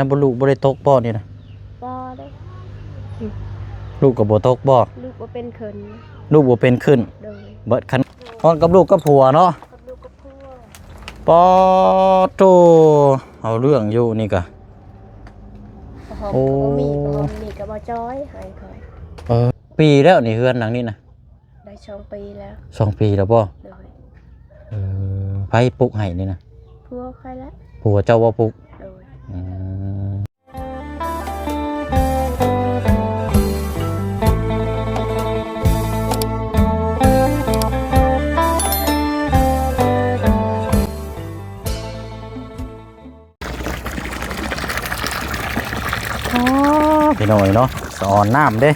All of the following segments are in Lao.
ນັ້ນບໍ່ ລູກບໍ່ໄດ້ຕົກບໍ່ນີ້ນະ? ບໍ່ເດ້. ລູກກໍບໍ່ຕົກບໍ່? ລູກບໍ່ເປັນຂຶ້ນ. ລູກບໍ່ເປັນຂຶ້ນ. ໂດຍ. ເບິດຄັນ ຮ້ອນກັບລູກກັບຜົວເນາະ. ກັບລູກກັບຜົວ. ປາໂຕ ເອົາເລື່ອງຢູ່ນີ້ກະ. ຜ້າຫົ່ມ ໂອ້ ກໍບໍ່ມີ, ຜ້າຫົ່ມນີ້ກໍບໍ່ຈອຍໃຫ້ຂ້ອຍ. ເອີ ປີແລ້ວນີ້ ເຮືອນຫຼັງນີ້ນະ? ໄດ້ສອງປີແລ້ວ. ສອງປີແລ້ວບໍ່? ໂດຍ. ເອີ ໃຜປຸກໃຫ້ນີ້ນະ? ຜົວຂ້ອຍແຫຼະ. ຜົວເຈົ້າບໍ່ປຸກ? ໂດຍ. ອືມ. ອໍ ພີ່ນ້ອງເອີຍເນາະ ສະອອນນ້ຳເດ້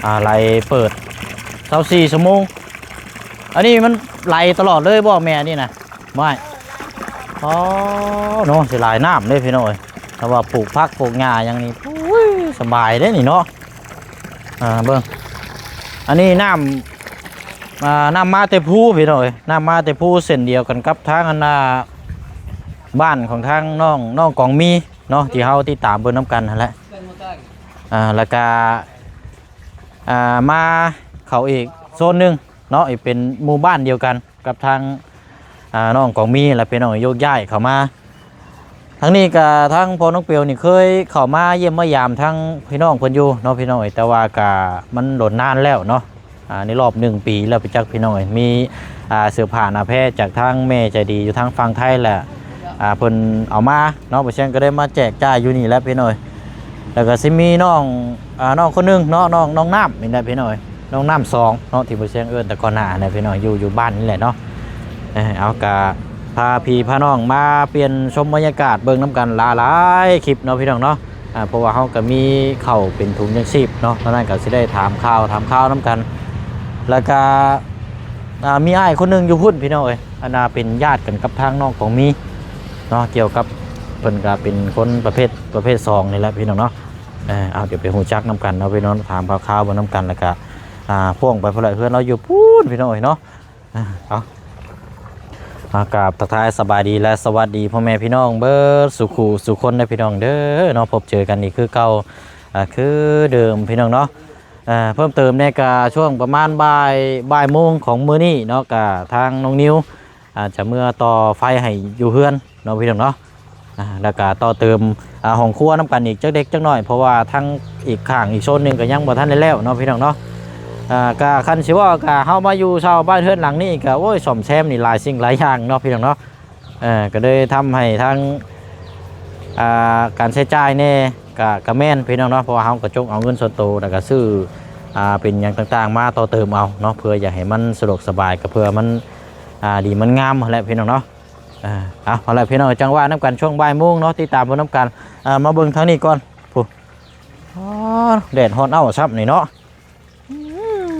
ອ່າ ໄຫຼເປີດຊາວສີ່ຊົ່ວໂມງ. ອັນນີ້ມັນໄຫຼຕະຫຼອດເລີຍບໍ່ແມ່ນີ້ນະ? ບໍ່ອ້າຍ? ອໍ ເນາະ ເສຍດາຍນ້ຳເດ້ພີ່ນ້ອງເອີຍ. ຖ້າວ່າປູກຜັກປູກຫຍ້າຫຍັງນີ້ ໂອ້ຍ ສະບາຍເດ້ນີ້ເນາະ. ອ່າ ເບິ່ງ ອັນນີ້ນ້ຳ ອ່າ ນ້ຳມາແຕ່ພູພີ່ນ້ອງເອີຍ ນ້ຳມາແຕ່ພູ ເຊັ່ນດຽວກັນກັບທາງອັນນ່າ ບ້ານຂອງທາງນ້ອງ ນ້ອງກອງມີເນາະ ທີ່ເຮົາຕິດຕາມເບິ່ງນຳກັນຫັ້ນແຫຼະ. ອ່າ ແລ້ວກະ ອ່າ ມາເຂົ້າອີກໂຊນໜຶ່ງເນາະ ອີກເປັນໝູ່ບ້ານດຽວກັນ ກັບທາງ ອ່າ ນ້ອງກອງມີ ແລະ ພີ່ນ້ອງໂຍກຍ້າຍເຂົ້າມາ. ທາງນີ້ກະທາງພໍ່ນ້ອງເປວນີ້ເຄີຍເຂົ້າມາຢ້ຽມມາຢາມທາງພີ່ນ້ອງເພິ່ນຢູ່ເນາະ ພີ່ນ້ອງເອີຍ ແຕ່ວ່າກະມັນດົນນານແລ້ວເນາະ. ອ່າ ໃນລອບໜຶ່ງປີແລ້ວໄປຈັກ ພີ່ນ້ອງເອີຍ. ມີ ອ່າ ເສື້ອຜ້າໜ້າແພຈາກທາງແມ່ໃຈດີຢູ່ທາງຝັ່ງໄທແຫຼະ ອ່າ ເພິ່ນເອົາມາເນາະ ບໍ່ແຊງກໍໄດ້ມາແຈກຈ່າຍຢູ່ນີ້ແຫຼະ ພີ່ນ້ອງເອີຍ. ແລ້ວກໍຊິມີນ້ອງ ອ່າ ນ້ອງຄົນໜຶ່ງເນາະ ນ້ອງ ນ້ອງນ້ຳນີ້ແຫຼະ ພີ່ນ້ອງເອີຍ ນ້ອງນ້ຳສອງເນາະ ທີ່ບໍ່ແຊງເອີ້ນແຕ່ກ່ອນໜ້າຫັ້ນແຫຼະ ພີ່ນ້ອງ ຢູ່ ຢູ່ບ້ານນີ້ແຫຼະເນາະ. ເອີ ເອົາກະພາພີ່ພານ້ອງມາປ່ຽນຊົມບັນຍາກາດເບິ່ງນຳກັນຫຼາຍໆຄລິບເນາະ ພີ່ນ້ອງເນາະ. ອ່າ ເພາະວ່າເຮົາກໍມີເຂົ້າເປັນຖົງຍັງຊີບເນາະ ຕອນນັ້ນກໍຊິໄດ້ຖາມຂ່າວ ຖາມຂ່າວນຳກັນ. ແລ້ວກໍ ອ່າ ມີອ້າຍຄົນໜຶ່ງຢູ່ພຸ້ນ ພີ່ນ້ອງເອີຍ ອັນນ່າເປັນຍາດກັນກັບທາງນ້ອງກອງມີເນາະ ກ່ຽວກັບ ເພິ່ນກໍເປັນຄົນປະເພດ ປະເພດສອງນີ້ແຫຼະ ພີ່ນ້ອງເນາະ. ເອີ ເອົາ ດຽວໄປຮູ້ຈັກນຳກັນເນາະ ພີ່ນ້ອງ ຖາມຂ່າວໆເບິ່ງນຳກັນ ແລ້ວກໍ ອ່າ ພ່ວງໄປພຸ້ນແຫຼະ ເຮືອນລາວຢູ່ພຸ້ນ ພີ່ນ້ອງເອີຍເນາະ. ອ່າ ເອົາ ອ່າ ກາບທັກທາຍສະບາຍດີ ແລະ ສະຫວັດດີພໍ່ແມ່ພີ່ນ້ອງເບິດສູ່ຄູ່ສູ່ຄົນເດີ ພີ່ນ້ອງເດີເນາະ. ພົບເຈີກັນອີກຄືເກົ່າ ອ່າ ຄືເດີມ ພີ່ນ້ອງເນາະ. ອ່າ ເພີ່ມເຕີມແດ່ກະຊ່ວງປະມານບ່າຍ ບ່າຍໂມງຂອງມື້ນີ້ເນາະ ກະທາງນ້ອງນິວ ອ່າ ຈະເມືອຕໍ່ໄຟໃຫ້ຢູ່ເຮືອນເນາະ ພີ່ນ້ອງເນາະ. ອ່າ ແລ້ວກະຕໍ່ເຕີມ ອ່າ ຫ້ອງຄົວນຳກັນອີກຈັກເລັກຈັກນ້ອຍ ເພາະວ່າທາງອີກຂ້າງອີກໂຊນໜຶ່ງກໍຍັງບໍ່ທັນໄດ້ແລ້ວເນາະ ພີ່ນ້ອງເນາະ. ອ່າ ກະຄັນຊິເວົ້າ ກະເຮົາມາຢູ່ເຊົ່າບ້ານເຮືອນຫຼັງນີ້ ກະ ໂອ້ຍ ສ້ອມແຊມນີ້ຫຼາຍສິ່ງຫຼາຍຢ່າງເນາະ ພີ່ນ້ອງເນາະ. ເອີ ກໍເລີຍທຳໃຫ້ທາງ ອ່າ ການໃຊ້ຈ່າຍແດ່ ກະ ກະແມ່ນ ພີ່ນ້ອງເນາະ ເພາະວ່າເຮົາກໍຈົກເອົາເງິນສ່ວນໂຕ ແລ້ວກໍຊື້ ອ່າ ເປັນຫຍັງຕ່າງໆມາຕໍ່ເຕີມເອົາເນາະ ເພື່ອຢາກໃຫ້ມັນສະດວກສະບາຍ ກໍເພື່ອມັນ ອ່າ ດີມັນງາມຫັ້ນແຫຼະ ພີ່ນ້ອງເນາະ. ອ່າ ເອົາ ເອົາລະ ພີ່ນ້ອງ ຈັ່ງວ່ານຳກັນຊ່ວງບ່າຍໂມງເນາະ ຕິດຕາມເບິ່ງນຳກັນ. ອ່າ ມາເບິ່ງທາງນີ້ກ່ອນ ພຸ້ນ ອໍ ແດດຮ້ອນເອົ້າຊ້ຳນີ້ເນາະ. ອືມ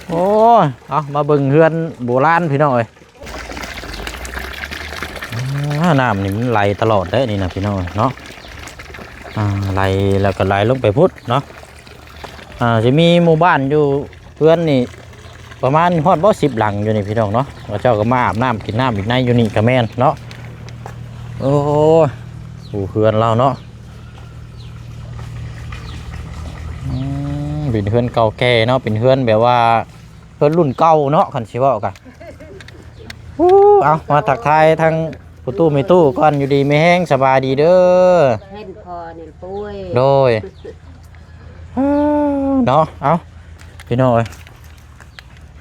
ໂອ້ຍ ເອົາ ມາເບິ່ງເຮືອນໂບລານ ພີ່ນ້ອງເອີຍ. ອ່າ ນ້ຳນີ້ມັນໄຫຼຕະຫຼອດເດ້ນີ້ນະ ພີ່ນ້ອງເນາະ. ອ່າ ໄຫຼແລ້ວກໍໄຫຼລົງໄປພຸ້ນເນາະ. ອ່າ ຊິມີໝູ່ບ້ານຢູ່ເຮືອນນີ້ປະມານຮອດບໍ່ສິບຫຼັງຢູ່ນີ້ ພີ່ນ້ອງເນາະ. ເຂົາເຈົ້າກໍມາອາບນ້ຳກິນນ້ຳຢູ່ໃນຢູ່ນີ້ກໍແມ່ນເນາະ. ໂອ້ຍ ໂອ້ ເຮືອນລາວເນາະ. ອືມ ເປັນເຮືອນເກົ່າແກ່ເນາະ ເປັນເຮືອນແບບວ່າເຮືອນລຸ້ນເກົ່າເນາະ ຄັນຊິເວົ້າກະ. ໂອ້ ເອົາ ມາທັກທາຍທາງພໍ່ຕູ້ແມ່ຕູ້ກ່ອນ ຢູ່ດີມີແຮງ ສະບາຍດີເດີ. ເຫັນພໍ່ນີ້ປ່ວຍ ໂດຍ ເນາະ. ເອົາ ພີ່ນ້ອງເອີຍ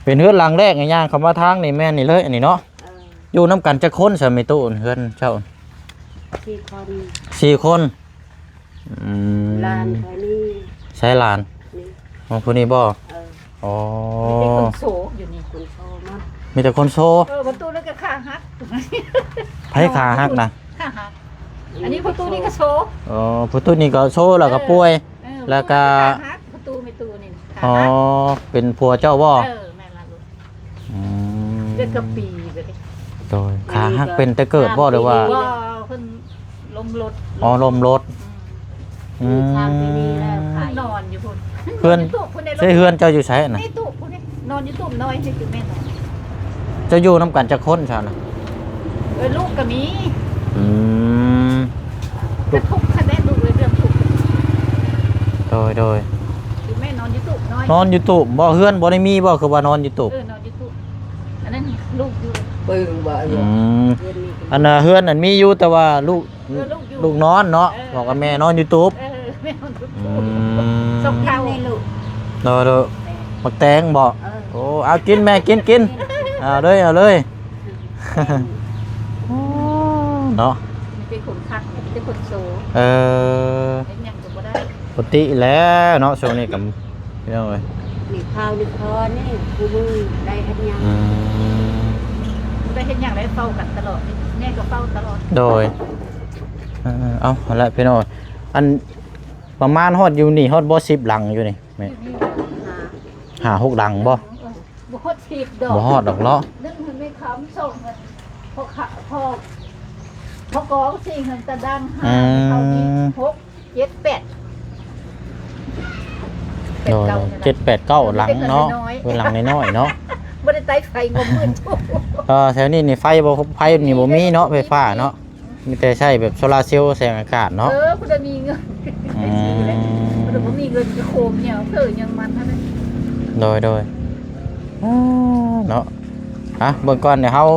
ເປັນເຮືອນຫຼັງແລກ ຍ່າງເຂົ້າມາທາງນີ້ແມ່ນນີ້ເລີຍ ອັນນີ້ເນາະ. ເອີ ຢູ່ນຳກັນຈັກຄົນຊະແມ່ຕູ້ ເຮືອນເຈົ້າ? ສີ່ຄົນ ສີ່ຄົນ. ອືມ ຫຼານຂ້ອຍນີ້ ໃສຫຼານ? ນີ້ ຂອງຜູ້ນີ້ບໍ່? ເອີ ອໍ ມີແຕ່ຄົນໂຊຢູ່ນີ້ ຄົນໂຊໝົດ ມີແຕ່ຄົນໂຊ. ເອີ ປະຕູນັ້ນກໍຂາຫັກ ໃຜຂາຫັກນະ? ຂາຫັກ ອັນນີ້ປະຕູນີ້ກໍໂຊ. ອໍ ປະຕູນີ້ກໍໂຊ ແລ້ວກໍປ່ວຍ ເອີ ແລ້ວກໍຂາຫັກ ປະຕູແມ່ຕູ້ນີ້ຂາຫັກ. ອໍ ເປັນຜົວເຈົ້າບໍ່? ເອີ ແມ່ນລະລູກ. ອືມ ເດືອນກັບປີໄປເດ້. ໂດຍ ຂາຫັກເປັນແຕ່ເກີດບໍ່ ຫຼືວ່າ? ບໍ່ ເພິ່ນລົ້ມລົດ. ອໍ ລົ້ມລົດ. ອືມ ອືມ ທາງທີ່ນີ້ແລ້ວ ນອນຢູ່ພຸ້ນ ເພື່ອນ ໃຊ້ເຮືອນເຈົ້າຢູ່ໃສນະ? ໃນຕູ້ພຸ້ນ ນອນຢູ່ຕູ້ນ້ອຍ ນີ້ຄືແມ່ນ. ເຈົ້າຢູ່ນຳກັນຈັກຄົນຊະນະ? ເອີ ລູກກໍມີ. ອືມ ທຸກ ກະທຸກຊະແດ່ລູກເອີຍ ເລື່ອງທຸກ. ໂດຍ ໂດຍ ຄືແມ່ນອນຢູ່ຕູບນ້ອຍ ນອນຢູ່ຕູບບໍ່? ເຮືອນບໍ່ໄດ້ມີບໍ່? ຄືວ່ານອນຢູ່ຕູບ. ເອີ ນອນຢູ່ຕູບ ອັນນັ້ນລູກຢູ່ ປຶງບໍ່? ເອີ ອືມ ເຮືອນນີ້ ອັນນ່າ ເຮືອນນັ້ນມີຢູ່ ແຕ່ວ່າລູກ ເອີ ລູກຢູ່ ລູກນອນເນາະ. ເອີ ບອກວ່າແມ່ນອນຢູ່ຕູບ. ເອີ ແມ່ນອນຢູ່ຕູບ. ອືມ ສົກເທົາ ນີ້ລູກ. ໂດຍ ໂດຍ ແມ່ນ ໝາກແຕງບໍ່? ເອີ ໂອ້ ເອົາກິນແມ່ ກິນ ກິນ ເອົາເລີຍ ເອົາເລີຍ. ໂອ້ ເນາະ ມີແຕ່ຄົນຄັກ ມີແຕ່ຄົນໂຊ. ເອີ ເຮັດຫຍັງກໍບໍ່ໄດ້ ປົກກະຕິແລ້ວເນາະ ຊ່ວງນີ້ກໍ ພີ່ນ້ອງເອີຍ ນີ້ຂ່າວນີ້ພໍນີ້ ຜູ້ມືໄດ້ເຮັດຫຍັງ. ອືມ ບໍ່ໄດ້ເຮັດຫຍັງ ໄດ້ເຝົ້າກັນຕະຫຼອດ ແມ່ກໍເຝົ້າຕະຫຼອດ. ໂດຍ ເອີ ເອົາ ຫັ້ນແຫຼະພີ່ນ້ອງ ອັນ ປະມານຮອດຢູ່ນີ້ ຮອດບໍ່ ສິບຫຼັງຢູ່ນີ້ແມ່? ຫ້າ ຫົກຫຼັງບໍ່? ບໍ່ຮອດສິບດອກ ບໍ່ຮອດດອກເນາະ. ໜຶ່ງເຮືອນແມ່ຄຳ ສອງເຮືອນພໍ່ຂະ ພໍ່ ພໍ່ກອງ ສີ່ເຮືອນຕາດັງ ຫ້າ ອືມ ເຂົານີ້ ຫົກ ເຈັດ ແປດ ໂດຍ ເຈັດ ແປດ ເກົ້າ ຫຼັງເນາະ. ເຮືອນຫຼັງນ້ອຍໆເນາະ ບໍ່ໄດ້ໄຕ້ໄຟງົມມື. ເອີ ແຖວນີ້ນີ້ໄຟບໍ່ ໄຟນີ້ບໍ່ມີເນາະ ໄຟຟ້າເນາະ. ມີແຕ່ໃຊ້ແບບໂຊລາເຊວແສງອາກາດເນາະ. ເອີ ຜູ້ໃດມີເງິນ ອືມ ຜູ້ໃດບໍ່ມີເງິນກໍໂຄມແນວເຜີຍັງມັນຫັ້ນແຫຼະ. ໂດຍ ໂດຍ ອາ ເນາະ ອ່ະ ເບິ່ງກ່ອນ ດຽວເຮົາ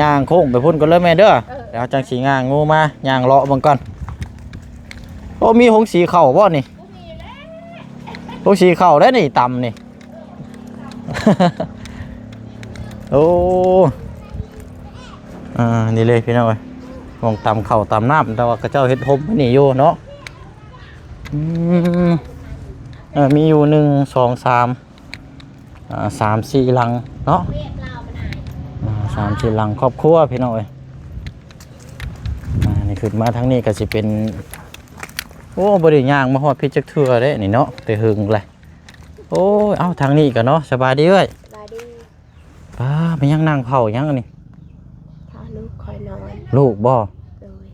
ຍ່າງໂຄ້ງໄປພຸ້ນກ່ອນເດີແມ່ເດີ. ເອີ ດຽວເຮົາຈັ່ງຊິຍ່າງງູມາ ຍ່າງເລາະເບິ່ງກ່ອນ. ໂອ້ ມີໂຮງສີເຂົ້າບໍ່ນີ້? ບໍ່ມີແລ້ວ ໂຮງສີເຂົ້າໄດ໋ນີ້ ຕຳນີ້. ໂອ້ ອ່າ ນີ້ເລີຍພີ່ນ້ອງເອີຍ ໝ່ອງຕຳເຂົ້າຕຳນ້ຳ ແຕ່ວ່າເຂົາເຈົ້າເຮັດຮົ່ມໄວ້ນີ້ຢູ່ເນາະ. ອືມ ເອີ ມີຢູ່ໜຶ່ງ ສອງ ສາມ ອ່າ ສາມ ສີ່ຫຼັງເນາະ ອ່າ ສາມ ສີ່ຫຼັງຄອບຄົວພີ່ນ້ອງເອີຍ. ອ່າ ນີ້ຂຶ້ນມາທາງນີ້ກໍຊິເປັນ ໂອ້ ບໍ່ໄດ້ຍ່າງມາຮອດພີ້ຈັກເທື່ອເດ້ນີ້ເນາະ ແຕ່ເຫິງແຫຼະ. ໂອ້ຍ ເອົ້າ ທາງນີ້ກໍເນາະ ສະບາຍດີເອື້ອຍ. ສະບາຍດີ. ປ້າ ແມ່ນຫຍັງ ນັ່ງເຝົ້າຫຍັງອັນນີ້? ຖ້າລູກຂ້ອຍນອນ. ລູກບໍ່? ໂດຍ.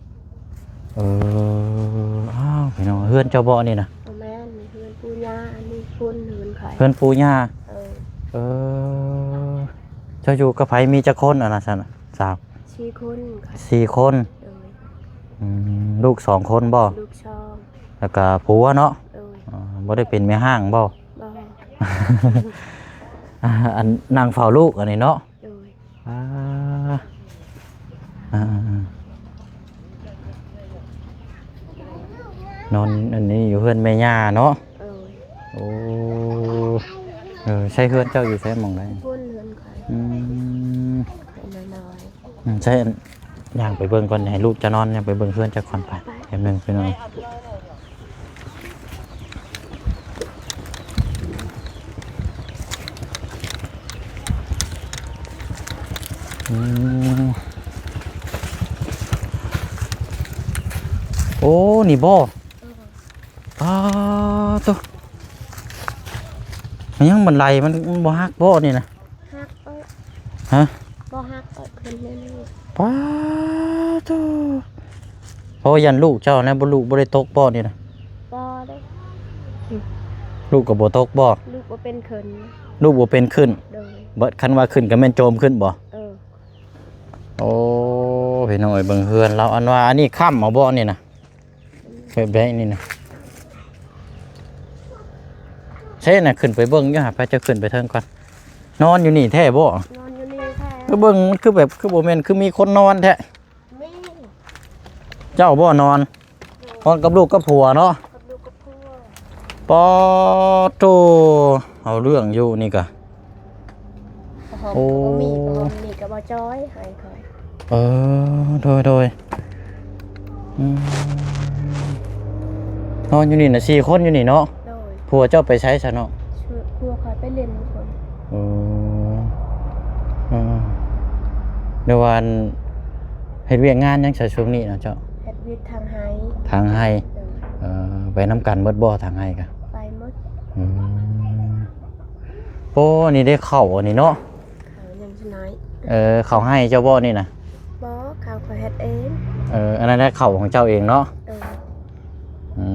ເອີ ອ້າວ ພີ່ນ້ອງ ເຮືອນເຈົ້າບໍ່ນີ້ນະ? ບໍ່ແມ່ນ ນີ້ເຮືອນປູ່ຍ່າ ອັນນີ້ພຸ້ນເຮືອນຂ້ອຍ. ເຮືອນປູ່ຍ່າ. ເອີ ເອີ ເຈົ້າຢູ່ກັບໃຜ ມີຈັກຄົນອັນນັ້ນຊັ້ນນະ? ສາມ ສີ່ຄົນ. ສີ່ຄົນ. ໂດຍ. ອືມ ລູກສອງຄົນບໍ່? ລູກສອງ. ແລ້ວກະຜົວເນາະ? ໂດຍ. ອໍ ບໍ່ໄດ້ເປັນແມ່ຮ້າງບໍ່? ບໍ່. ອັນ ນັ່ງເຝົ້າລູກອັນນີ້ເນາະ? ໂດຍ. ອ່າ ອ່າໆໆ ນອນອັນນີ້ຢູ່ເຮືອນແມ່ຍ່າເນາະ? ໂດຍ. ໂອ້ ເອີ ໃຊ້ເຮືອນເຈົ້າຢູ່ໃສ ໝ່ອງໃດ? ພຸ້ນເຮືອນຂ້ອຍ. ອືມ ນ້ອຍໆ. ອືມ ໃຊ້ ຍ່າງໄປເບິ່ງກ່ອນ ໃຫ້ລູກເຈົ້ານອນ ຍ່າງໄປເບິ່ງເຮືອນເຈົ້າກ່ອນ ໄປ ໄປ ແປັບໜຶ່ງພີ່ນ້ອງ. ອືມ ໂອ້ ນີ້ບໍ່? ເອີ ປາໂຕ ມັນຍັງ ມັນໄຫຼ ມັນ ມັນບໍ່ຫັກບໍ່ນີ້ນະ? ຫັກເອີຍ. ຮະ? ບໍ່ຫັກເອີຍ ຂຶ້ນແນ່ໆ. ປາໂຕ ເພາະຢ້ານລູກເຈົ້ານະ ບໍ່ ລູກບໍ່ໄດ້ຕົກບໍ່ນີ້ນະ? ບໍ່ເດ້. ລູກກໍບໍ່ຕົກບໍ່? ລູກບໍ່ເປັນຂຶ້ນ. ລູກບໍ່ເປັນຂຶ້ນ. ໂດຍ. ບັດຄັນວ່າຂຶ້ນກໍແມ່ນໂຈມຂຶ້ນບໍ່? ເອີ. ໂອ້ ພີ່ນ້ອງເອີຍ ເບິ່ງເຮືອນລາວ ອັນວ່າອັນນີ້ຄ້ຳເອົາບໍ່ນີ້ນະ? ແບບໃດນີ້ນະ? ເຊນະ ຂຶ້ນໄປເບິ່ງຢູ່ຫາ ໄປ ເຈົ້າຂຶ້ນໄປເທິງກ່ອນ. ນອນຢູ່ນີ້ແທ້ບໍ່? ນອນຢູ່ນີ້ແທ້. ຄືເບິ່ງ ມັນຄືແບບ ຄືບໍ່ແມ່ນ ຄືມີຄົນນອນແທ້. ມີ. ເຈົ້າບໍ່ນອນ? ໂດຍ. ນອນກັບລູກກັບຜົວເນາະ? ກັບລູກກັບຜົວ. ປາໂຕ ເອົາເລື່ອງຢູ່ນີ້ກະ. ຜ້າຫົ່ມ ໂອ້ ກໍບໍ່ມີ ຜ້າຫົ່ມນີ້ກໍບໍ່ຈ່ອຍໃຫ້ຂ້ອຍ. ເອີ ໂດຍ ໂດຍ. ອືມ ນອນຢູ່ນີ້ນະ ສີ່ຄົນຢູ່ນີ້ເນາະ? ໂດຍ. ຜົວເຈົ້າໄປໃສຊະເນາະ? ຜົວຂ້ອຍໄປຫຼິ້ນພຸ້ນ. ເອີ ເອີ ແນວວ່າ ອັນ ເຮັດວຽກງານຫຍັງຊະຊ່ວງນີ້ນະເຈົ້າ? ເຮັດວຽກທາງໄຮ່. ທາງໄຮ່. ໂດຍ. ເອີ ໄປນຳກັນໝົດບໍ່ ທາງໄຮ່ກະ? ໄປໝົດ. ອືມ ໂອ້ ນີ້ໄດ້ເຂົ້າອັນນີ້ເນາະ? ເອີ ຍັງຊິນ້ອຍ. ເອີ ເຂົ້າໄຮ່ເຈົ້າບໍ່ນີ້ນະ? ບໍ່ ເຂົ້າຂ້ອຍເຮັດເອງ. ເອີ ອັນນັ້ນແຫຼະ ເຂົ້າຂອງເຈົ້າເອງເນາະ? ເອີ. ອື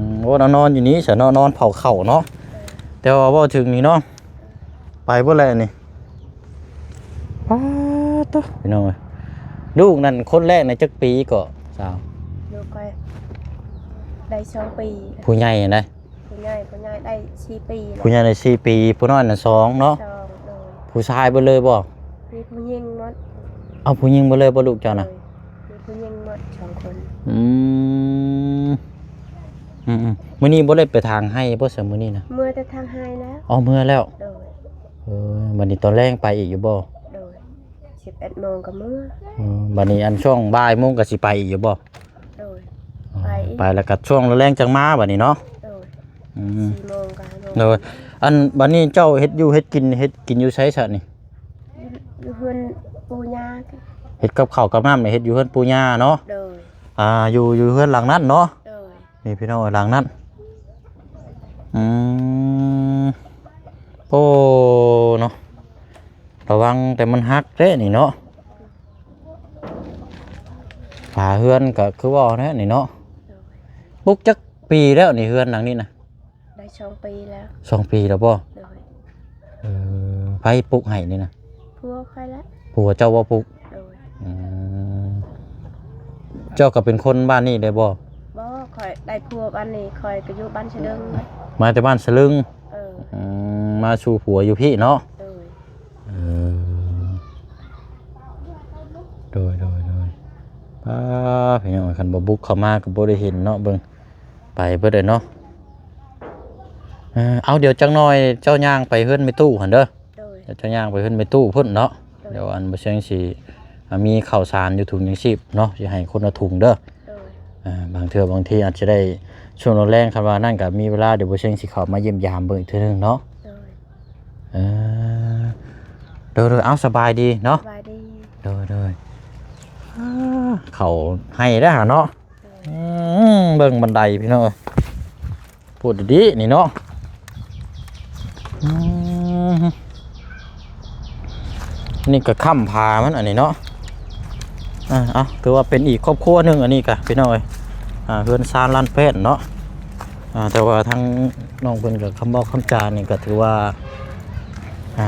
ມ ໂອ້ ນອນຢູ່ນີ້ຊະເນາະ ນອນເຝົ້າເຂົ້າເນາະ? ເອີ. ແຕ່ວ່າເວົ້າເຖິງນີ້ເນາະ ໄປເບິດແລ້ວນີ້. ປາໂຕ ພີ່ນ້ອງເອີຍ ລູກນັ້ນຄົນແລກນະຈັກປີເກາະສາວ? ລູກຂ້ອຍ ໄດ້ສອງປີ. ຜູ້ໃຫຍ່ນະ? ຜູ້ໃຫຍ່ ຜູ້ໃຫຍ່ໄດ້ສີ່ປີແລ້ວ. ຜູ້ໃຫຍ່ໄດ້ສີ່ປີ ຜູ້ນ້ອຍນະສອງເນາະ? ສອງ ໂດຍ. ຜູ້ຊາຍເບິດເລີຍບໍ່? ມີຜູ້ຍິງໝົດ. ເອົາ ຜູ້ຍິງເບິດເລີຍບໍ່ລູກເຈົ້ານະ? ໂດຍ ມີຜູ້ຍິງໝົດສອງຄົນ. ອືມ ອືມໆ ມື້ນີ້ບໍ່ໄດ້ໄປຖາງໄຮ່ບໍ່ຊະມື້ນີ້ນະ? ເມືອແຕ່ຖາງໄຮ່ແລ້ວ. ອໍ ເມືອແລ້ວ. ໂດຍ. ເອີ ບັດນີ້ຕອນແລງໄປອີກຢູ່ບໍ່? ໂດຍ. ສິບເອັດໂມງກໍເມືອ. ເອີ ບັດນີ້ອັນຊ່ວງບ່າຍໂມງກໍຊິໄປອີກຢູ່ບໍ່? ໂດຍ. ອໍ ໄປ ໄປແລ້ວກໍຊ່ວງແລງໆຈັ່ງມາບັດນີ້ເນາະ? ໂດຍ. ອືມ ສີ່ໂມງກໍຫ້າໂມງ. ໂດຍ. ອັນບັດນີ້ເຈົ້າເຮັດຢູ່ເຮັດກິນ ເຮັດກິນຢູ່ໃສຊະນີ້? ຢູ່ ຢູ່ເຮືອນປູ່ຍ່າ. ເຮັດກັບເຂົ້າກັບນ້ຳນີ້ເຮັດຢູ່ເຮືອນປູ່ຍ່າເນາະ? ໂດຍ. ອ່າ ຢູ່ ຢູ່ເຮືອນຫຼັງນັ້ນເນາະ? ໂດຍ. ນີ້ພີ່ນ້ອງເອີຍ ຫຼັງນັ້ນ. ອືມ ໂອ້ ເນາະ ລະວັງແຕ່ມັນຫັກເດ້ນີ້ເນາະ. ຝາເຮືອນກໍຄືເວົ້າແນວນີ້ເນາະ. ໂດຍ. ປຸກຈັກປີແລ້ວນີ້ ເຮືອນຫຼັງນີ້ນະ? ໄດ້ສອງປີແລ້ວ. ສອງປີແລ້ວບໍ່? ໂດຍ. ເອີ ໃຜປຸກໃຫ້ນີ້ນະ? ຜົວຂ້ອຍແຫຼະ. ຜົວເຈົ້າບໍ່ປຸກ? ໂດຍ. ອືມ ເຈົ້າກໍເປັນຄົນບ້ານນີ້ໄດ້ບໍ່? ບໍ່ ຂ້ອຍໄດ້ຜົວບ້ານນີ້ ຂ້ອຍກໍຢູ່ບ້ານສະເລິງ. ມາແຕ່ບ້ານສະເລິງ? ເອີ. ອືມ ມາສູ່ຜົວຢູ່ພີ້ເນາະ? ໂດຍ. ເອີ ໂດຍ ໂດຍ ໂດຍ. ປ້າ ພີ່ນ້ອງ ຄັນບໍ່ບຸກເຂົ້າມາກໍບໍ່ໄດ້ເຫັນເນາະ ເບິ່ງ ໄປເບິດເລີຍເນາະ. ເອີ ເອົາ ດຽວຈັກໜ່ອຍເຈົ້າຍ່າງໄປເຮືອນແມ່ຕູ້ຫັ້ນເດີ. ໂດຍ. ດຽວເຈົ້າຍ່າງໄປເຮືອນແມ່ຕູ້ພຸ້ນເນາະ. ໂດຍ. ດຽວອັນບໍ່ເຊງຊິ ອ່າ ມີເຂົ້າສານຢູ່ຖົງຍັງຊີບເນາະ ຊິໃຫ້ຄົນລະຖົງເດີ. ໂດຍ. ອ່າ ບາງເທື່ອບາງທີອາດຈະໄດ້ຊ່ວງແລງ ຄັນວ່ານັ້ນກໍມີເວລາ ດຽວບໍ່ເຊງຊິເຂົ້າມາຢ້ຽມຢາມເບິ່ງອີກເທື່ອໜຶ່ງເນາະ. ໂດຍ. ເອີ ໂດຍໆ ເອົາ ສະບາຍດີເນາະ. ສະບາຍດີ. ໂດຍໆ. ອ່າ ເຂົ້າໄຮ່ແລ້ວເນາະ. ອືມ ເບິ່ງບັນໄດພີ່ນ້ອງເອີຍ ໂພດດີໆ ນີ້ເນາະ. ອືມ ນີ້ກໍຄ້ຳຜ້າມັນອັນນີ້ເນາະ. ອ່າ ເອົາ ຖືວ່າເປັນອີກຄອບຄົວໜຶ່ງ ອັນນີ້ກະພີ່ນ້ອງເອີຍ. ອ່າ ເຮືອນຊານລ້ານແປ້ນເນາະ. ອ່າ ແຕ່ວ່າທາງນ້ອງເພິ່ນກໍຄຳເວົ້າຄຳຈານີ້ກໍຖືວ່າ ອ່າ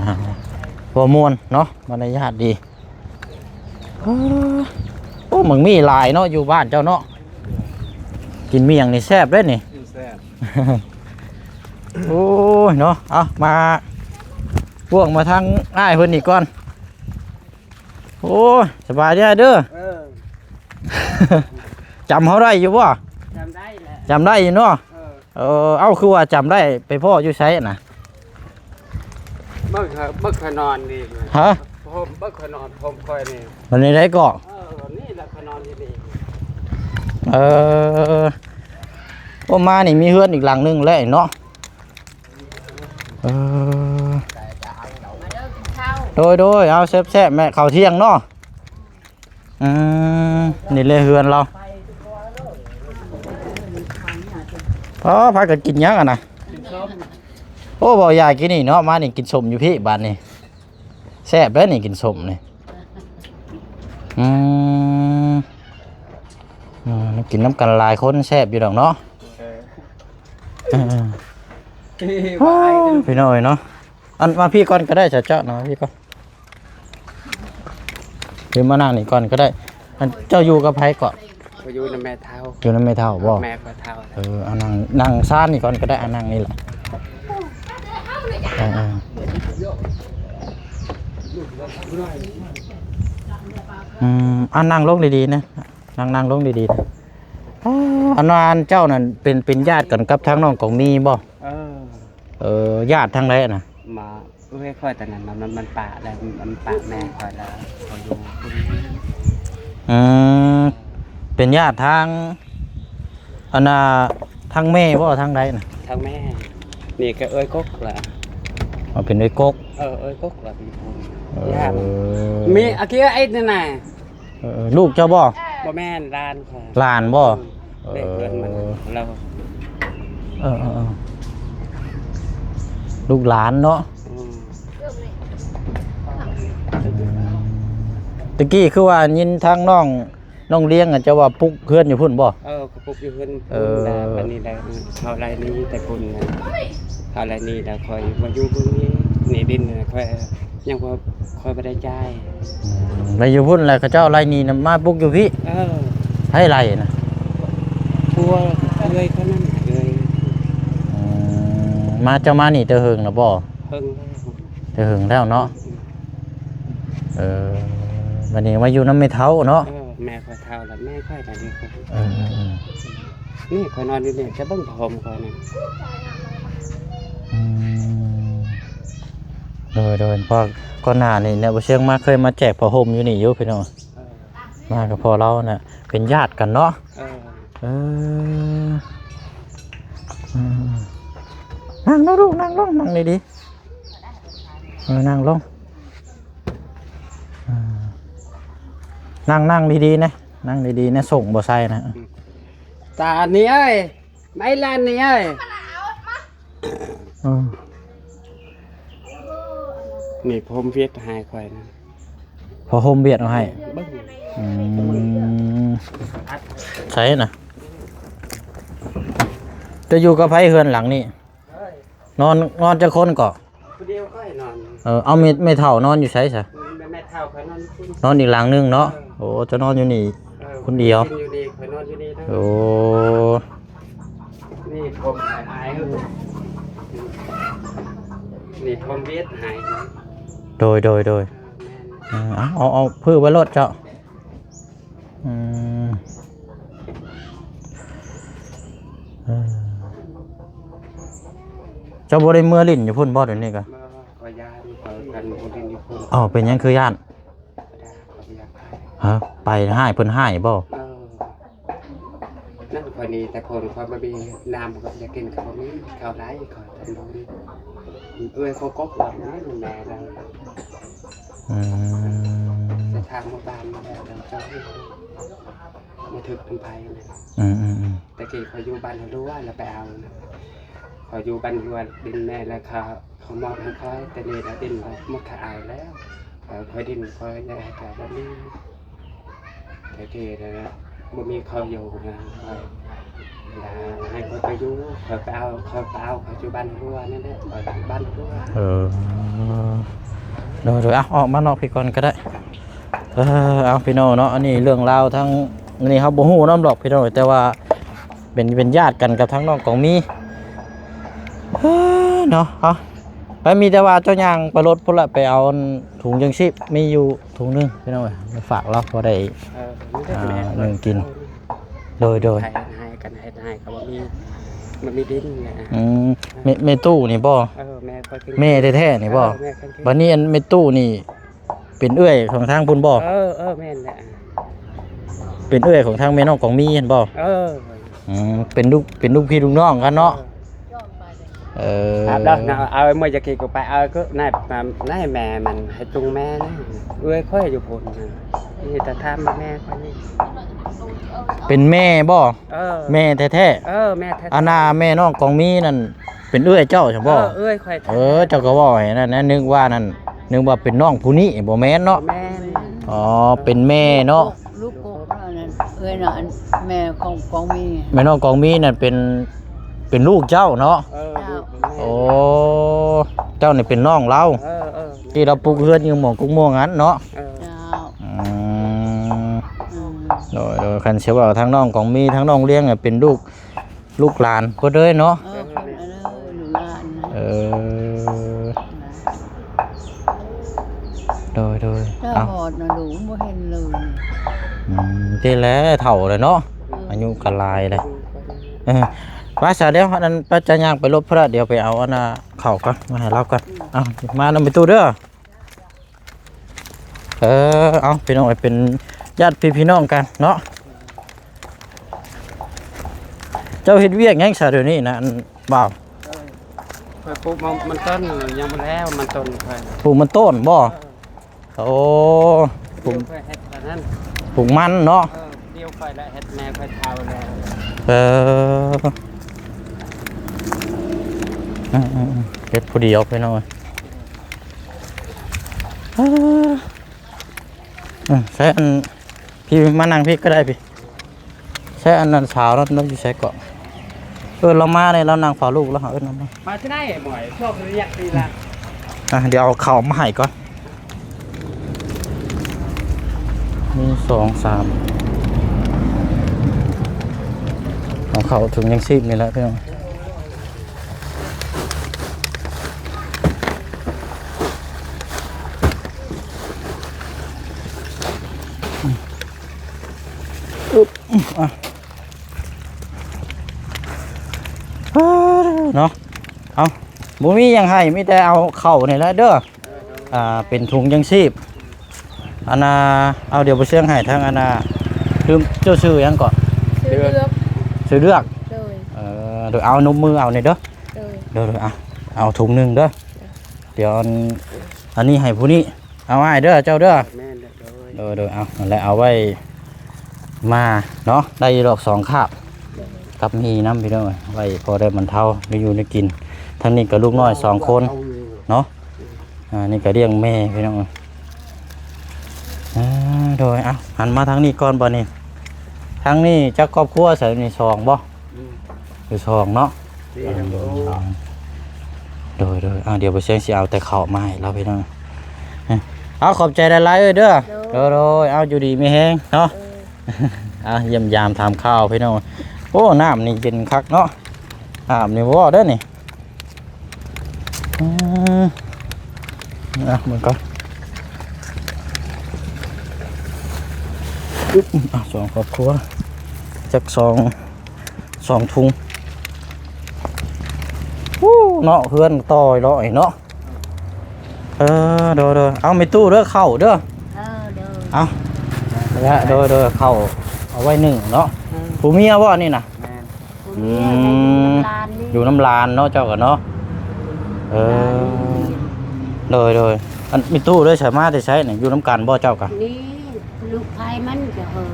ເວົ້າມ່ວນເນາະ ມານະຍາດດີ. ໂອ້ ໝາກມີຫຼາຍເນາະ ຢູ່ບ້ານເຈົ້າເນາະ. ກິນໝ້ຽງນີ້ແຊບເດ້ນີ້. ແຊບ. ໂອ້ຍເນາະ ເອົາ ມາ ພວກມາທາງອ້າຍເພິ່ນນີ້ກ່ອນ. ໂອ້ຍ ສະບາຍດີເດີ. ເອີ ຈຳເຮົາໄດ້ຢູ່ບໍ່? ຈຳໄດ້ແຫຼະ. ຈຳໄດ້ຢູ່ເນາະ. ເອີ. ເອີ ເອົ້າ ຄືວ່າຈຳໄດ້ ໄປພໍ້ຢູ່ໃສນະ? ເບິ່ງ ເບິ່ງຂ້ອຍນອນນີ້. ຮະ? ຜົມ ເບິ່ງຂ້ອຍນອນ ຜົມຂ້ອຍນີ້. ມັນນີ້ໄດ້ເກາະ? ເອີ ນີ້ລະຂ້ອຍນອນຢູ່ນີ້. ເອີ ໂອ້ ມານີ້ມີເຮືອນອີກຫຼັງໜຶ່ງແລ້ວເນາະ. ເອີ ໂດຍໆ ເອົາ ແຊບໆ ແມ່ ເຂົ້າທ່ຽງເນາະ. ອືມ ນີ້ແຫຼະເຮືອນລາວ. ອໍ ພາກັນກິນຫຍັງຫັ້ນນະ? ກິນສົ້ມ. ໂອ້ ເວົ້າຢາກກິນນີ້ເນາະ ມານີ້ກິນສົ້ມຢູ່ພີ້ບາດນີ້ ແຊບເດ້ນີ້ ກິນສົ້ມນີ້. ອືມ ອືມ ກິນນຳກັນຫຼາຍຄົນແຊບຢູ່ດອກເນາະ. ເອີ ເອີ ພີ່ນ້ອງເອີຍເນາະ. ອັນ ມາພີ້ກ່ອນກໍໄດ້ ເຈົ້າເນາະ ມາພີ້ກ່ອນ. ເດີນມານັ່ງນີ້ກ່ອນກໍໄດ້. ອັນ ເຈົ້າຢູ່ກັບໃຜເກາະ? ຂ້ອຍຢູ່ນຳແມ່ເຖົ້າ. ຢູ່ນຳແມ່ເຖົ້າບໍ່? ແມ່ຂ້ອຍເຖົ້າ. ເອີ ເອົານັ່ງ ນັ່ງຊານນີ້ກ່ອນກໍໄດ້. ອາ ນັ່ງນີ້ແຫຼະ. ເອີ ເອີ ອືມ ອາ ນັ່ງລົງດີໆນະ. ນັ່ງ ນັ່ງລົງດີໆນະ. ອໍ ອັນວ່າອັນເຈົ້ານັ້ນເປັນ ເປັນຍາດກັນກັບທາງນ້ອງກອງມີບໍ່? ເອີ ເອີ ຍາດທາງໃດນະ? ມາ ເອື້ອຍຂ້ອຍຕອນນັ້ນ ມັນ ມັນປະແລ້ວ ມັນປະແມ່ຂ້ອຍແລ້ວ ເຂົາຢູ່ພຸ້ນ. ອືມ ເປັນຍາດທາງ ອັນນ່າ ທາງແມ່ບໍ່ ທາງໃດນະ? ທາງແມ່. ນີ້ກໍເອື້ອຍກົກລະ. ອໍ ເປັນເອື້ອຍກົກ. ເອີ ເອື້ອຍກົກລະ ເປັນຜູ້. ເອີ ຍາດ ມີອາເກຍໄອ້ນັ້ນນະ. ເອີ ລູກເຈົ້າບໍ່? ບໍ່ແມ່ນ ຫຼານຂ້ອຍ. ຫຼານບໍ່? ອືມ ເອີ ເດັກເພື່ອນມັນ ລາວ. ເອີ ເອີ ເອີ ລູກຫຼານເນາະ. ອືມ ຕະກີ້ຄືວ່າຍິນທາງນ້ອງ ນ້ອງລ້ຽງ ເຈົ້າວ່າປຸກເຮືອນຢູ່ພຸ້ນບໍ່? ເອີ ກໍປຸກຢູ່ເຮືອນ. ເອີ ອັນນີ້ແຫຼະ ເຂົາໄລ່ໜີແຕ່ພຸ້ນນະ. ເຂົາໄລ່ໜີແລ້ວຂ້ອຍມາຢູ່ເມືອງນີ້ ໜີດິນຂ້ອຍຍັງບໍ່ ຂ້ອຍບໍ່ໄດ້ຈ່າຍ. ອືມ ໄປຢູ່ພຸ້ນແລ້ວ ເຂົາເຈົ້າໄລ່ໜີນະ ມາປຸກຢູ່ພີ້. ເອີ ໃຜໄລ່ນະ? ຜົວ. ເອື້ອຍເທົ່ານັ້ນ ເອື້ອຍ. ອືມ ມາ ເຈົ້າມານີ້ແຕ່ເຫິງແລ້ວບໍ່? ເຫິງແລ້ວ ແຕ່ເຫິງແລ້ວເນາະ. ອືມ ເອີ ບັດນີ້ມາຢູ່ນຳແມ່ເຖົ້າເນາະ. ເອີ ແມ່ຂ້ອຍເຖົ້າແລ້ວ ແມ່ຂ້ອຍກໍຢູ່. ເອີໆໆ ນີ້ຂ້ອຍນອນຢູ່ນີ້ ຈະເບິ່ງຜ້າຫົ່ມຂ້ອຍນີ້. ອືມ ໂດຍໆ ເພາະກ່ອນໜ້ານີ້ເນາະ ບໍ່ຊຽງມາ ເຄີຍມາແຈກຜ້າຫົ່ມຢູ່ນີ້ຢູ່ພີ່ນ້ອງ. ເອີ ມາກັບພໍ່ລາວນະ ເປັນຍາດກັນເນາະ. ເອີ ເອີ ອືມ ນັ່ງເນາະລູກ ນັ່ງລົງ ນັ່ງດີໆ. ເອີ ນັ່ງລົງ. ເອີ ນັ່ງ ນັ່ງດີໆນະ ນັ່ງດີໆນະ ສົ່ງບໍ່ໃສ່ນະ. ຕານີ້ເອີຍ ໄມ້ລານນີ້ເອີຍ. ເອີ ນີ້ຜົມວຽດໃຫ້ຂ້ອຍນະ. ຜ້າຫົ່ມວຽດເອົາໃຫ້. ເບິ່ງ. ອືມ ໃສນະ? ເຈົ້າຢູ່ກັບໃຜເຮືອນຫຼັງນີ້? ນອນ ນອນຈັກຄົນເກາະ? ຜູ້ດຽວຂ້ອຍນອນ. ເອີ ເອົາ ແມ່ ແມ່ເຖົ້ານອນຢູ່ໃສຊະ? ແມ່ເຖົ້າຂ້ອຍນອນຢູ່ພຸ້ນ ນອນອີກຫຼັງໜຶ່ງເນາະ. ເອີ ໂອ້ ເຈົ້ານອນຢູ່ນີ້ ເອີ ຄົນດຽວ. ກິນຢູ່ນີ້ ຂ້ອຍນອນຢູ່ນີ້ເດີ. ໂອ້ ນີ້ຜົມອາຍ ນີ້ຜົມວຽດໃຫ້. ໂດຍໆໆ ເອີ ແມ່ນ. ເອີ ເອົາ ເອົາ ເອົາ ເພື່ອໄວ້ໂລດເຈົ້າ. ອືມ ເອີ ເຈົ້າບໍ່ໄດ້ເມືອຫຼິ້ນຢູ່ພຸ້ນບໍ່ດຽວນີ້ກະ? ບໍ່ ຂ້ອຍຢ້ານ ຂ້ອຍກັນບໍ່ຫຼິ້ນຢູ່ພຸ້ນ. ເອົ້າ ເປັນຫຍັງຄືຢ້ານ? ຂ້ອຍບໍ່ຢາກໄປ. ຮະ ໄປຮ້າຍ ເພິ່ນຮ້າຍບໍ່? ເອີ ນັ້ນຂ້ອຍນີ້ ແຕ່ຄົນຂ້ອຍບໍ່ມີນ້ຳ ຂ້ອຍຢາກກິນກໍບໍ່ມີ ເຂົ້າໄດ້ ຂ້ອຍທັນບໍ່ມີ. ເອື້ອຍເຂົາກໍບອກແມ່ນແມ່ແລ້ວ. ອືມ ໄປຖາມໝູ່ບ້ານມາແລ້ວ ເຈົ້າເຮັດບໍ່ຖືກນຳໃຜນະ. ອືມໆໆ ແຕ່ກີ້ຂ້ອຍຢູ່ບ້ານຫົວລົວ ແລ້ວໄປເອົານະ. ຂ້ອຍຢູ່ບ້ານຫົວລົວ ດິນແມ່ ແລ້ວເຂົາ ເຂົາມອບໃຫ້ຂ້ອຍ ແຕ່ນີ້ລະດິນໝົດ ເຂົາເອົາແລ້ວ. ເອີ ຂ້ອຍດິນ ຂ້ອຍຢາກໃຫ້ເຈົ້າແບບນີ້ ແຕ່ກີ້ນະ ບໍ່ມີເຂົາຢູ່ນະ. ເວລາໃຫ້ຂ້ອຍໄປຢູ່ ຂ້ອຍໄປເອົາ ຂ້ອຍໄປເອົາ ຂ້ອຍຢູ່ບ້ານຫົວລົວນັ້ນແຫຼະ ຂ້ອຍຢູ່ບ້ານຫົວລົວ. ເອີ ໂດຍໆ ເອົາ ອອກມານອກພີ້ກ່ອນກໍໄດ້. ເອີ ເອົາ ພີ່ນ້ອງເນາະ ອັນນີ້ເລື່ອງລາວທາງ ອັນນີ້ເຮົາບໍ່ຮູ້ນຳດອກພີ່ນ້ອງ ແຕ່ວ່າເປັນ ເປັນຍາດກັນກັບທາງນ້ອງກອງມີ. ເອີ ເນາະ ເອົາ ໄປ ມີແຕ່ວ່າເຈົ້າຍ່າງໄປລົດພຸ້ນລະ ໄປເອົາອັນ ຖົງຍັງຊີບ ມີຢູ່ຖົງໜຶ່ງພີ່ນ້ອງເອີຍ ໄປຝາກລາວ ພໍໄດ້ ເອີ ອ່າ ໜຶ່ງກິນ. ໂດຍໆ ໃຫ້ ໃຫ້ກັນ ໃຫ້ ໃຫ້ກໍບໍ່ມີ ບໍ່ມີດິນນະ. ອືມ ແມ່ ແມ່ຕູ້ນີ້ບໍ່? ເອີ ແມ່ຂ້ອຍ ແມ່ແທ້ໆນີ້ບໍ່? ເອີ ແມ່ຂ້ອຍ. ບັດນີ້ອັນແມ່ຕູ້ນີ້ ເປັນເອື້ອຍຂອງທາງພຸ້ນບໍ່? ເອີ ເອີ ແມ່ນແຫຼະ ເປັນເອື້ອຍຂອງທາງແມ່ນ້ອງກອງມີຫັ້ນບໍ່? ເອີ ອືມ ເປັນລູກ ເປັນລູກພີ່ລູກນ້ອງກັນເນາະ. ເອີ ເອີ ເອົາເດີ ເອົາເມື່ອຍາກກີ້ກໍໄປເອົາ ກໍນາຍ ນາຍແມ່ມັນໃຫ້ຕຸງແມ່ນະ ເອື້ອຍຂ້ອຍຢູ່ພຸ້ນນະ ນີ້ ແຕ່ຖາມແມ່ຂ້ອຍນີ້. ເປັນແມ່ບໍ່? ເອີ ແມ່ແທ້ໆ. ເອີ ແມ່ແທ້ໆ. ອັນນ່າ ແມ່ນ້ອງກອງມີນັ້ນ ເປັນເອື້ອຍເຈົ້າຊັ້ນບໍ່? ເອີ ເອື້ອຍຂ້ອຍ. ເອີ ເຈົ້າກໍເວົ້າໃຫ້ນັ້ນນະ ນຶກວ່ານັ້ນ ນຶກວ່າເປັນນ້ອງຜູ້ນີ້ ບໍ່ແມ່ນເນາະ? ບໍ່ແມ່ນ. ອໍ ເປັນແມ່ເນາະ. ລູກກົກ ລູກກົກອັນນັ້ນ ເອື້ອຍນະ ອັນແມ່ຂອງກອງມີ ແມ່ນ້ອງກອງມີນັ້ນເປັນ ເປັນລູກເຈົ້າເນາະ? ເອີ ເຈົ້າ. ລູກແມ່. ໂອ້ ເຈົ້ານີ້ເປັນນ້ອງລາວ. ເອີ ເອີ ທີ່ລາວປຸກເຮືອນຢູ່ໝ່ອງກົກມ່ວງຫັ້ນເນາະ? ເອີ ເຈົ້າ. ອືມ ອືມ ໂດຍໆ ຄັນຊິເວົ້າທາງນ້ອງກອງມີ ທາງນ້ອງລຽງເປັນລູກ ລູກຫຼານເພິ່ນເລີຍເນາະ? ເອີ ເພິ່ນເລີຍ ລູກຫຼານນະ. ເອີ ໂດຍໆ ຕາບອດນະ ເອົ້າ ລູກບໍ່ເຫັນເລີຍ. ອືມ ນີ້ແຫຼະ ເຖົ້າແລ້ວເນາະ? ເອີ ອາຍຸກໍຫຼາຍແລ້ວ. ເອີ ໄປຊະ ດຽວອັນນັ້ນ ໄປ ຈະຍ່າງໄປລົດພຸ້ນລະ ດຽວໄປເອົາອັນນ່າ ເຂົ້າກ່ອນ ມາໃຫ້ລາວກ່ອນ. ເອົ້າ ມານຳໄປຕູ້ເດີ. ເອີ ເອົາ ພີ່ນ້ອງເອີຍ ເປັນຍາດພີ່ພີ່ນ້ອງກັນເນາະ. ເຈົ້າເຮັດວຽກຫຍັງຊະດຽວນີ້ນະ ອັນບ່າວ? ເອີ ຂ້ອຍປູກມັນ ມັນຕົ້ນ ຍັງບໍ່ແລ້ວ ມັນຕົ້ນຂ້ອຍ. ປູກມັນຕົ້ນບໍ່? ເອີ ໂອ້ ປູກ ຂ້ອຍເຮັດອັນນັ້ນ ປູກມັນເນາະ. ເອີ ດຽວຂ້ອຍລະເຮັດ ແມ່ຂ້ອຍເຖົ້າແລ້ວ. ເອີ ອືມໆໆ ເຮັດຜູ້ດຽວ ພີ່ນ້ອງເອີຍ. ເອີ ເອີ ໃຊ້ອັນ ພີ່ມານັ່ງພີ້ກໍໄດ້ພີ້. ໃຊ້ອັນນັ້ນ ສາວນັ້ນຢູ່ໃສເກາະ? ເອີ້ນລາວມາແດ່ ລາວນັ່ງເຝົ້າລູກ ລາວຫາເອີ້ນລາວມາ. ມາທີ່ໃນໝວຍ ຊອກເລີຍຢາກຕີລະ. ອ່ະ ດຽວເອົາເຂົ້າມາໃຫ້ກ່ອນ. ໜຶ່ງ ສອງ ສາມ ເອົາ ເຂົ້າຖົງຍັງຊີບນີ້ແຫຼະພີ່ນ້ອງ. ອຶບ ອະ ເນາະ ເອົາ ບໍ່ມີຫຍັງໃຫ້ ມີແຕ່ເອົາເຂົ້ານີ້ແຫຼະເດີ. ອ່າ ເປັນຖົງຍັງຊີບ ອັນນ່າ ເອົາ ດຽວບໍ່ຊຽງໃຫ້ທາງ ອັນນ່າ ຄືເຈົ້າຊື່ຫຍັງເກາະ? ຊື່ເລືອກ ຊື່ເລືອກ ໂດຍ ເອີ ໂດຍ ເອົາ ນົບມືເອົານີ້ເດີ ໂດຍ ໂດຍ ໂດຍ ເອົາ ເອົາຖົງໜຶ່ງເດີ ດຽວອັນ ອັນນີ້ໃຫ້ຜູ້ນີ້ ເອົາ ອ້າຍເດີ ເຈົ້າເດີ ແມ່ນ ໂດຍ ໂດຍ ເອົາ ນັ້ນແຫຼະ ເອົາໄວ້ມາເນາະ ໄດ້ຢູ່ດອກສອງຄາບ ກັບມີນຳ ພີ່ນ້ອງເອີຍ ໄວ້ພໍໄດ້ບັນເທົາແນວຢູ່ແນວກິນ ທາງນີ້ກໍລູກນ້ອຍສອງຄົນເນາະ ອ່າ ນີ້ກໍລ້ຽງແມ່ ພີ່ນ້ອງເອີຍ ອ່າ ໂດຍ ເອົາ ຫັນມາທາງນີ້ກ່ອນ ບາດນີ້ ທາງນີ້ຈັກຄອບຄົວໃສນີ້ ສອງບໍ່? ອືມ ຢູ່ສອງເນາະ ໂດຍ ໂດຍ ອ່າ ດຽວບໍ່ຊຽງຊິເອົາແຕ່ເຂົ້າມາໃຫ້ລາວ ພີ່ນ້ອງ ເອົາ ຂອບໃຈຫຼາຍໆ ເອີຍເດີ ໂດຍ ໂດຍ ໂດຍ ເອົາ ຢູ່ດີມີແຮງເນາະ ເອີ ອ່າ ຢ້ຽມຢາມຖາມຂ່າວ ພີ່ນ້ອງ ໂອ້ ນ້ຳນີ້ເຢັນຄັກເນາະ ນ້ຳນີ້ບໍ່ເດີນີ້ ອືມ ອ່ະ ເບິ່ງກ່ອນ ອຶບ ອ່ະ ສອງຄອບຄົວ ຈັກສອງ ສອງທຸງ ໂອ້ ເນາະ ເຮືອນຕໍ່ເລາະເນາະ ເອີ ໂດຍ ໂດຍ ເອົາ ແມ່ຕູ້ເດີ ເຂົ້າເດີ ເອີ ໂດຍ ເອົາ ແລະ ໂດຍ ໂດຍ ເຂົ້າເອົາໄວ້ໜຶ້ງເນາະ ເອີ ຜູ້ເມຍບໍ່ນີ້ນະ? ແມ່ນ ອືມ ຢູ່ນຳຫຼານເນາະ ເຈົ້າກໍເນາະ ເອີ ໂດຍ ໂດຍ ອັນ ມີຕູ້ເດີ ສາມາດໄດ້ໃຊ້ນີ້ ຢູ່ນຳກັນບໍ່ ເຈົ້າກໍ? ນີ້ ລູກໃພ້ມັນຈະເຮີນ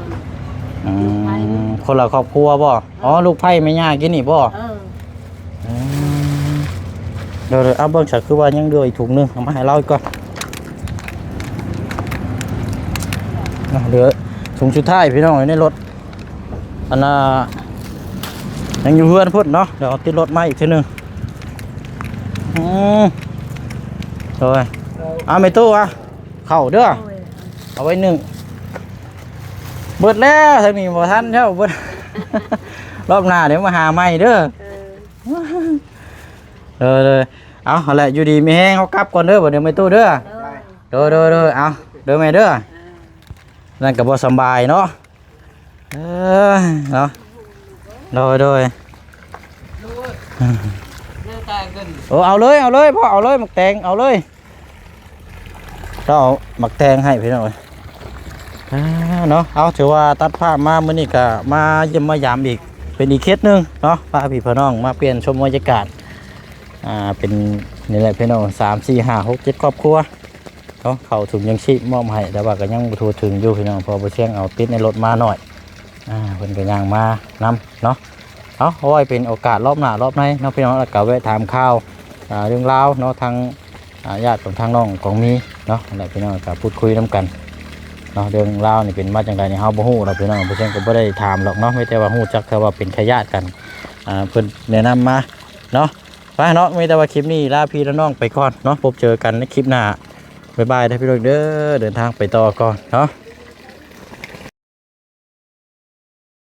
ອືມ ລູກໃພ້ມັນ ຄົນລະຄອບຄົວບໍ່? ອໍ ລູກໃພ້ແມ່ຍ່າກິນນີ້ບໍ່? ເອີ ອືມ ໂດຍ ໂດຍ ເອົາ ເບິ່ງຊະ ຄືວ່າຍັງເຫຼືອອີກຖົງໜຶ່ງ ເອົາມາໃຫ້ລາວອີກກ່ອນ ອ່ະ ເຫຼືອຖົງສຸດທ້າຍ ພີ່ນ້ອງ ໃນລົດ ອັນນ່າ ຍັງຢູ່ເຮືອນພຸ້ນເນາະ ດຽວເອົາຕິດລົດມາອີກເທື່ອໜຶ່ງ ອືມ ໂດຍ ເອົາ ແມ່ຕູ້ ອ່ະ ເຂົ້າເດີ ໂດຍ ເອົາໄວ້ໜຶ້ງ ເບິດແລ້ວ ທາງນີ້ບໍ່ທັນແລ້ວ ເບິດ ລອບໜ້າດຽວມາຫາໃໝ່ເດີ ເອີ ເດີໆ ເອົາ ຫັ້ນແຫຼະ ຢູ່ດີມີແຮງ ເຮົາກັບກ່ອນເດີ ບັດນີ້ ແມ່ຕູ້ເດີ ໂດຍ ໂດຍ ໂດຍ ເອົາ ເດີແມ່ເດີ ເອີ ນັ້ນກໍບໍ່ສຳບາຍເນາະ ເອີ ເນາະ ໂດຍ ໂດຍ ເອີ ເອົາເລີຍ ເອົາເລີຍ ພໍ່ ເອົາເລີຍ ໝາກແຕງ ເອົາເລີຍ ເອົາໝາກແຕງໃຫ້ພີ່ນ້ອງເອີຍ ອ່າ ເນາະ ເອົາ ຖືວ່າຕັດພາບມາມື້ນີ້ກໍມາຢ້ຽມມາຢາມອີກ ເປັນອີກເຂດໜຶ່ງເນາະ ພາພີ່ພານ້ອງມາປ່ຽນຊົມບັນຍາກາດ ອ່າ ເປັນນີ້ແຫຼະພີ່ນ້ອງ ສາມ ສີ່ ຫ້າ ຫົກ ເຈັດ ຄອບຄົວ ເນາະ ເຂົ້າຖົງຍັງຊີບມອບໃຫ້ ແຕ່ວ່າກໍຍັງບໍ່ທົ່ວເຖິງຢູ່ພີ່ນ້ອງ ເພາະວ່າບໍ່ຊຽງເອົາຕິດໃນລົດມາໜ້ອຍ ອ່າ ເພິ່ນກໍຍ່າງມານຳເນາະ ເອົາ ເອົາໄວ້ເປັນໂອກາດລອບໜ້າລອບໃນເນາະພີ່ນ້ອງ ແລ້ວກໍແວະຖາມຂ່າວ ອ່າ ເລື່ອງລາວເນາະ ທາງ ອ່າ ຍາດຂອງທາງນ້ອງກອງມີເນາະ ແລ້ວພີ່ນ້ອງກໍພູດຄຸຍນຳກັນເນາະ ເລື່ອງລາວນີ້ເປັນມາຈັ່ງໃດນີ້ເຮົາບໍ່ຮູ້ດອກພີ່ນ້ອງ ເພາະສະນັ້ນກໍບໍ່ໄດ້ຖາມດອກເນາະ ມີແຕ່ວ່າຮູ້ຈັກແຄ່ວ່າເປັນເຂຍຍາດກັນ ອ່າ ເພິ່ນແນະນຳມາເນາະ ໄປເນາະ ມີແຕ່ວ່າຄລິບນີ້ລາພີ່ລານ້ອງໄປກ່ອນເນາະ ພົບເຈີກັນໃນຄລິບໜ້າ ບາຍບາຍເດີພີ່ນ້ອງເດີ ເດີນທາງໄປຕໍ່ກ່ອນເນາະ.